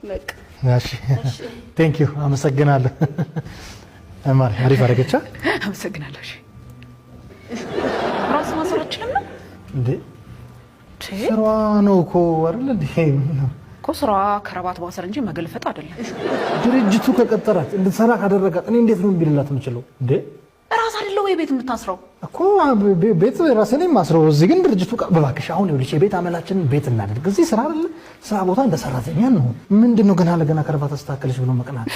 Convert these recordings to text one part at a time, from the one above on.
በቃ። እሺ፣ thank you፣ አመሰግናለሁ። ማሪ አሪፍ አደረገቻ። አመሰግናለሁ። እሺ፣ ራስ ማሰር አችልም ነው? እንዴ፣ ስራዋ ነው እኮ አይደል እንዴ? እኮ ስራዋ ከረባት ማሰር እንጂ መገልፈጥ አይደለም። ድርጅቱ ከቀጠራት፣ እንድትሰራ ካደረጋት እኔ እንዴት ነው እምቢ ልላት የምችለው እንዴ? ራስ አይደለ ወይ ቤት የምታስረው? እኮ ቤት ራሴ ነኝ የማስረው። እዚህ ግን ድርጅቱ እባክሽ አሁን ይኸውልሽ የቤት አመላችንን ቤት እናደርግ። እዚህ ስራ አይደለ፣ ስራ ቦታ እንደ ሰራተኛ ነው። ምንድን ነው ገና ለገና ከረባት አስተካከለች ብሎ መቅናት?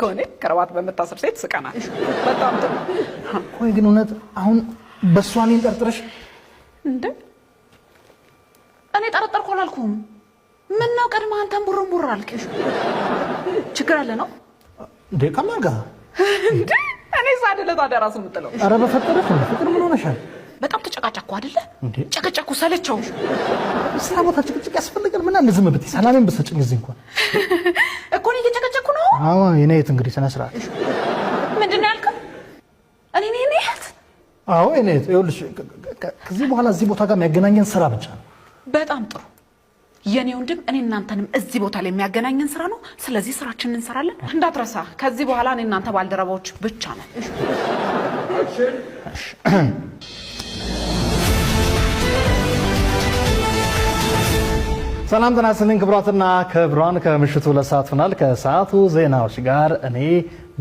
ከሆነ ከረባት በምታስር ሴት ስቀናል። በጣም ጥሩ። ቆይ ግን እውነት አሁን በእሷ እኔን ጠርጥረሽ? እንዴ፣ እኔ ጠረጠርኩ አላልኩም። ምን ነው ቀድመህ አንተን ቡርንቡር አልክ? ችግር አለ ነው? እንዴ፣ ከማን ጋር? እንዴ፣ እኔ ሳደለ ታዲያ ራሱ የምጥለው? ኧረ በፈጠረሽ ፍቅር፣ ምን ሆነሻል? በጣም ተጨቃጨቅኩ አይደለ? እንዴ? ጨቀጨቅኩ፣ ሰለቸው። ስራ ቦታ ጭቅጭቅ ያስፈልጋል? ምን አለ ዝም ብትይ፣ ሰላሜን ብትሰጭኝ እዚህ እንኳን። እኮ እኔ እየጨቀጨቅኩ ነው። አዎ የኔ እህት፣ እንግዲህ ስነ ስርዓት። ምንድን ነው ያልከው? እኔ ነኝ እህት? አዎ የኔ እህት፣ ይኸውልሽ ከዚህ በኋላ እዚህ ቦታ ጋር የሚያገናኘን ስራ ብቻ ነው። በጣም ጥሩ የኔ ወንድም፣ እኔ እናንተንም እዚህ ቦታ ላይ የሚያገናኘን ስራ ነው። ስለዚህ ስራችንን እንሰራለን። እንዳትረሳ፣ ከዚህ በኋላ እኔ እናንተ ባልደረባዎች ብቻ ነን። ሰላም ጤና ይስጥልኝ ክቡራትና ክቡራን፣ ከምሽቱ 2 ሰዓት ሆኗል። ከሰዓቱ ዜናዎች ጋር እኔ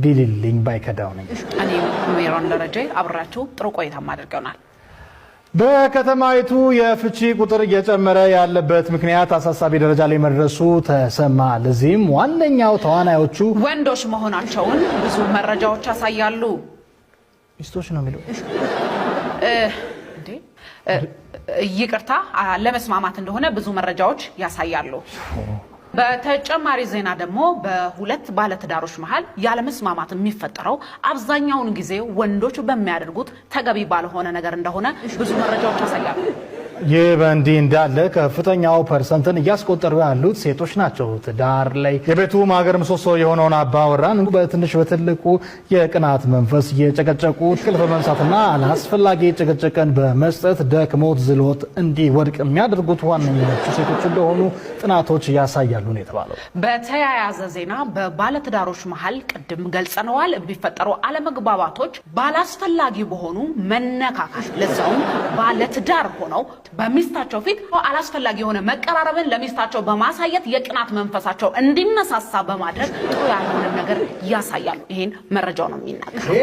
ቢልልኝ ባይከዳው ነኝ። እኔ ሜሮን ደረጀ አብሬያችሁ ጥሩ ቆይታ አድርገናል። በከተማይቱ የፍቺ ቁጥር እየጨመረ ያለበት ምክንያት አሳሳቢ ደረጃ ላይ መድረሱ ተሰማ። ለዚህም ዋነኛው ተዋናዮቹ ወንዶች መሆናቸውን ብዙ መረጃዎች ያሳያሉ። ሚስቶች ነው የሚለው። እንዴ፣ ይቅርታ፣ ለመስማማት እንደሆነ ብዙ መረጃዎች ያሳያሉ። በተጨማሪ ዜና ደግሞ በሁለት ባለትዳሮች መሀል ያለመስማማት የሚፈጠረው አብዛኛውን ጊዜ ወንዶች በሚያደርጉት ተገቢ ባልሆነ ነገር እንደሆነ ብዙ መረጃዎች ያሳያሉ። ይህ በእንዲህ እንዳለ ከፍተኛው percent ን እያስቆጠሩ ያሉት ሴቶች ናቸው። ትዳር ላይ የቤቱ ማገር ምሰሶ የሆነውን አባወራን በትንሽ በትልቁ የቅናት መንፈስ እየጨቀጨቁ፣ እንቅልፍ በመንሳትና አላስፈላጊ ጭቅጭቅን በመስጠት ደክሞት ዝሎት እንዲወድቅ የሚያደርጉት ዋነኞቹ ሴቶች እንደሆኑ ጥናቶች ያሳያሉ ነው የተባለው። በተያያዘ ዜና በባለትዳሮች መሀል ቅድም ገልጸነዋል የሚፈጠሩ አለመግባባቶች ባላስፈላጊ በሆኑ መነካካት፣ ለዛውም ባለትዳር ሆነው በሚስታቸው ፊት አላስፈላጊ የሆነ መቀራረብን ለሚስታቸው በማሳየት የቅናት መንፈሳቸው እንዲነሳሳ በማድረግ ጥሩ ያልሆነ ነገር ያሳያሉ። ይሄን መረጃው ነው የሚናገረው።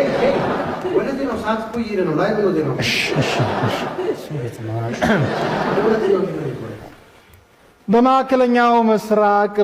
በመካከለኛው ምስራቅ